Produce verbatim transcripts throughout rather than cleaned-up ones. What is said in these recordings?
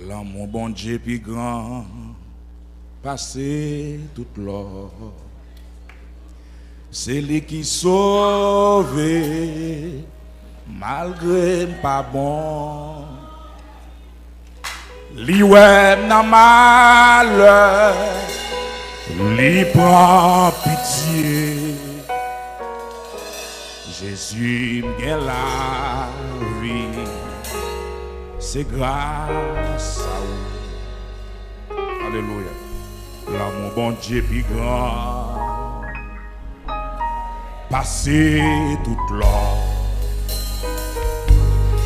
Lanmou Bondye pi gran pase tout lò. Se li ki sove malgre m pa bon. Li wè m nan malè, li pran pitye. Jezi, m gen lavi, se gras a ou. Alelouya. Lanmou Bondye pi gran pase tout lò.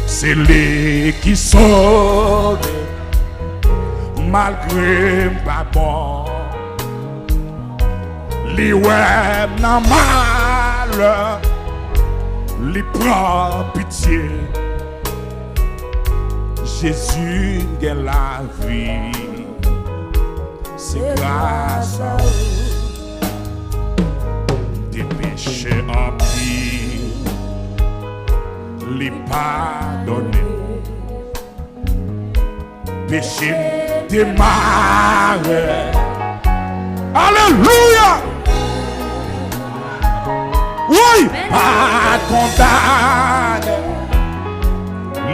Se li ki sove malgre m pa bon. Li wè m nan malè, li pran pitye. Jezi, m gen lavi, se gras a ou. M te peche anpil, li padone m. Peche m te mare. Alelouya! Wi, pa kondane.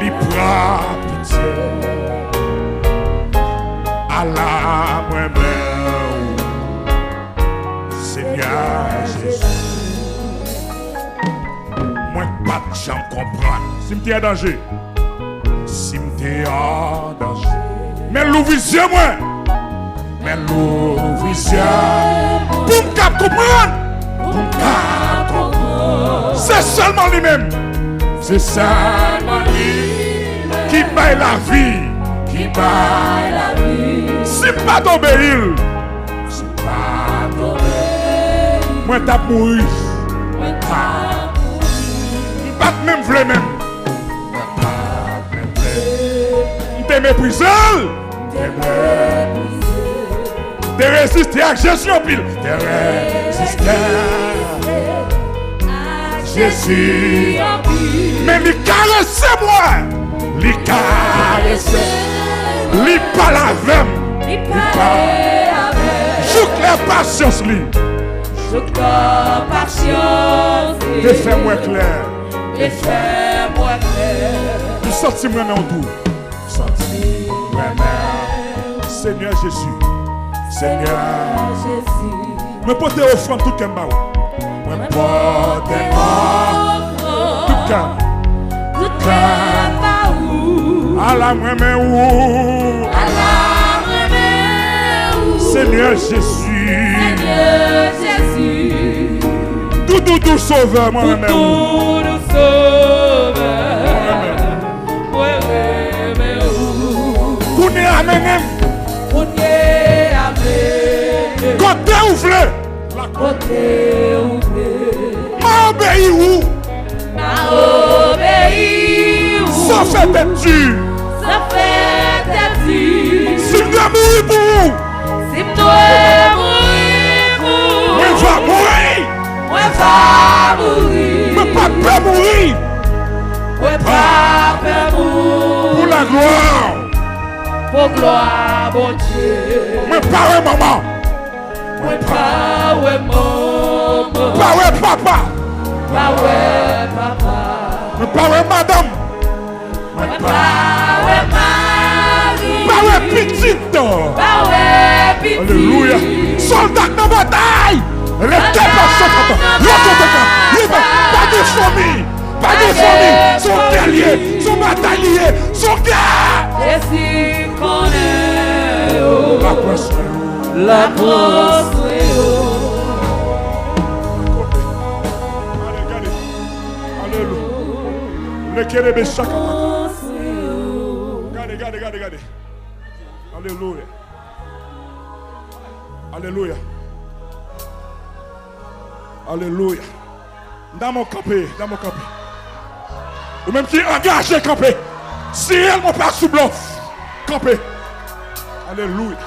Li pran pitye. Ala mwen menm, Senyè Jezi. Mwen pa t janm konprann si m te an danje. Si m te an danje. Men louvri zye mwen. Men louvri zye mwen. Pou m kab konprann. Pou m kab konprann. Se sèlman li menm. Se sèlman li menm. Ki bay lavi. Ki bay lavi. Si m pa t obeyi l. Mwen t ap mouri. M pa t menm vle menm. M te meprize l. M te reziste ak Jezi anpil. Te reziste. Jezi. Men li karese mwen. Li karese. Li pale avè m. Li pale avè m. Jouk lè pasyans li. Jouk lè pasyans li. Te fè m wè klè. Te fè m wè klè. M santi m renmen w tou. Santi m renmen w. Senyè Jezi. Senyè Jezi. Mwen pote ofrann tout kè m ba ou. Mwen pote ofrann tout kè m. Tout kè m ba ou. Ala mwen men ou. Ala mwen men ou. Senyè Jezi. Senyè Jezi. Doudoudou Sovè, mwen renmen ou. Doudoudou Sovè. Mwen renmen ou. Mwen renmen ou. Kounye a mennen m. Kounye a mennen m. Kote ou vle. Kote ou vle. M a obeyi ou. M a obeyi ou. San fè tèt di. San fè tèt di. Si m dwe mouri pou ou. Si m dwe mouri pou ou. Mwen va mouri. Mwen va mouri. Mwen pa pè mouri. Mwen pa pè mouri. Pou laglwa. Pou glwa Bondye. Mwen pa wè manman. Mwen pa wè manman. Pa wè papa. Pa wè papa. Mwen pa wè madanm. Mwen pa wè mari. Pa wè pitit. Pa wè pitit. Alelouya. Sòlda k nan batay. Rete pa sòlda. Rete pa. Pa gen fanmi. Pa gen fanmi. Se yon gè li ye. Se yon batay li ye. Se yon gè. Jezi konnen yo. Lakwè swen yo. Lakwè swen yo. Gade, gade. Alelouya. Lekelebe shakata. Gade, gade, gade, gade. Alelouya. Alelouya. Alelouya. Dam ou kanpe, dam ou kanpe. Ou menm ki angaje kanpe. Si reyèlman w pa sou blòf, kanpe. Alelouya.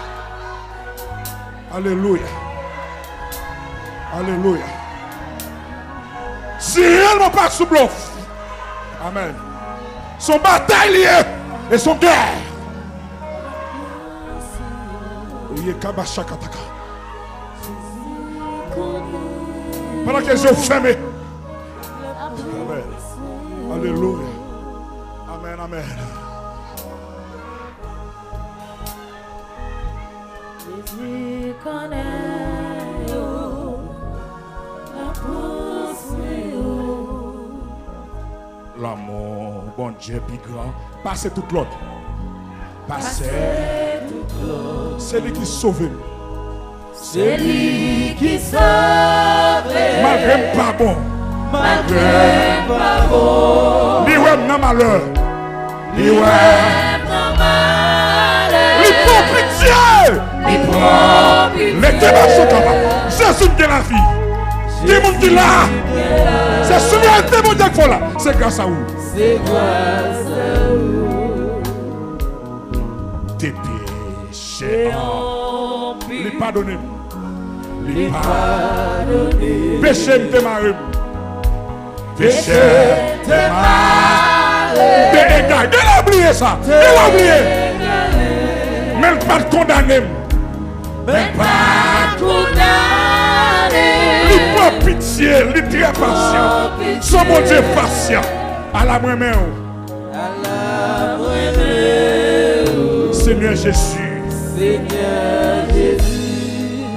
Alelouya. Alelouya. Si reyèlman w pa sou blòf. Amèn. Se yon batay li ye. E se yon gè. Kabashakataka. Pandan ke je w fèmen. Amèn. Alelouya. Amèn, amèn. Jezi konnen yo, l ap konstwi yo. Lanmou Bondye pi gran pase tout lòt. Pase tout lòt. Se li ki sove m. Se li ki sove m. Malgre m pa bon. Malgre m pa bon. Li wè m nan malè. Li wè m nan malè. Li pran pitye. Li pran pitye. Lè te mache kaba. Jezi m gen lavi. Gen moun ki la. Se souverènte Bondye k fè w la. Se gras a ou. Se gras a ou. Te peche an pil. Li padone m. Li padone m. Peche m te mare m. Peche m te mare m. Te egare. Gen lè w bliye sa. Gen lè w bliye. Men l pa t kondane m. Men l pa t kondane m. Li pran pitye. Li trè pasyan. Se yon Bondye pasyan. Ala m renmen w. Senyè Jezi.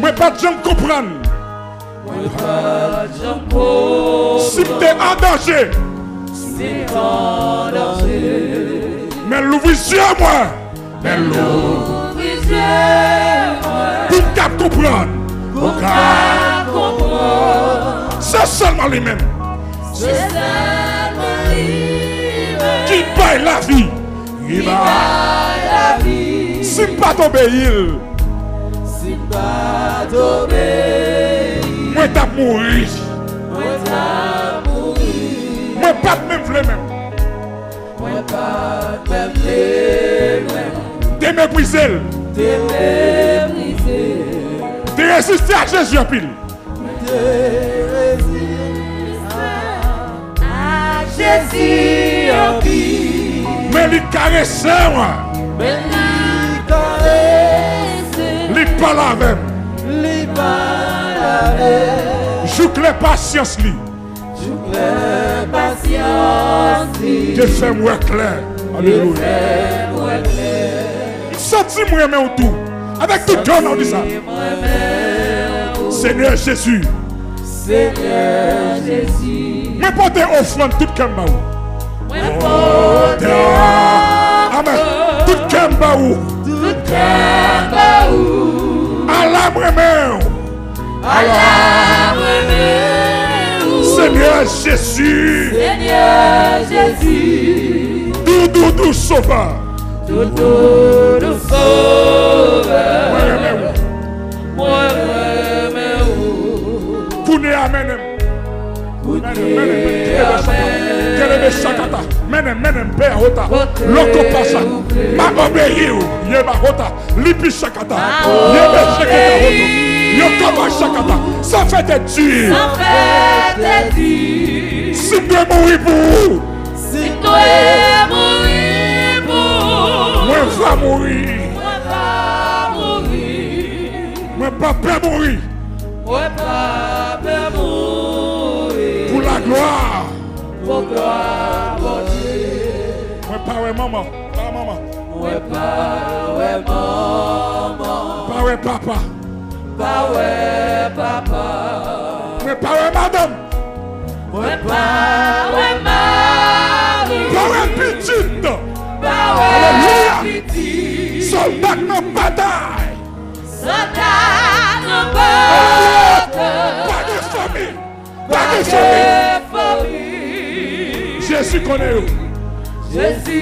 Mwen pa t janm konprann si m te an danje. Men l louvri zye mwen. Men l louvri zye mwen. Pou m kab konprann. Pou m kab konprann. Se sèlman li menm. Se sèlman li menm. Ki bay lavi. Ki bay lavi. Si m pa t obeyi l. Si m pa t obeyi l. Mwen t ap mouri. Mwen t ap mouri. Mwen pa t menm vle menm. Mwen pa t menm vle menm. Te meprize l. Te meprize l. Te reziste a Jezi anpil. Te reziste a Jezi anpil. Men li karese mwen. Men li karese. Li pale avè m. Li pale avè m. Jouk lè pasyans li. Jouk lè pasyans li. Te fè m wè klè. Alelouya. Te fè m wè klè. M santi m renmen w tou. Avèk tout kè w, nou di sa. Senyè Jezi. Senyè Jezi. Mwen pote ofrann tout kè m ba ou. Mwen pote ofrann. Amèn. Tout kè m ba ou. Tout kè m ba ou. Ala m renmen w. Ala m renmen w. Senyè Jezi. Senyè Jezi. Doudou dou Sovè. Doudou dou Sovè. Mwen renmen w. Mwen renmen w. Kounye a mennen m. Mennen m, mennen m, mennen m. Kelebe chakata. Kelebe chakata. Mennen m, mennen m, pe a ota. Loko pasa. Ma obeyi w. Ye ba ota. Lipi chakata. Ye ba chakata ota. Yo kaba chakata. Sa fè tèt di. Sa fè tèt di. Si m dwe mouri pou ou. Si m dwe mouri pou ou. Mwen va mouri. Mwen va mouri. Mwen pa pè mouri. Mwen pa pè mouri. Pou laglwa. Pou glwa Bondye. Mwen pa wè manman. Pa manman. Mwen pa wè manman. Pa wè papa. Pa wè papa. Mwen pa wè madanm. Mwen pa wè mari. Pa wè pitit. Pa wè pitit. Sòlda k nan batay. Sòlda nan batay. Pa gen fanmi. Pa gen fanmi. Jezi konnen yo. Jezi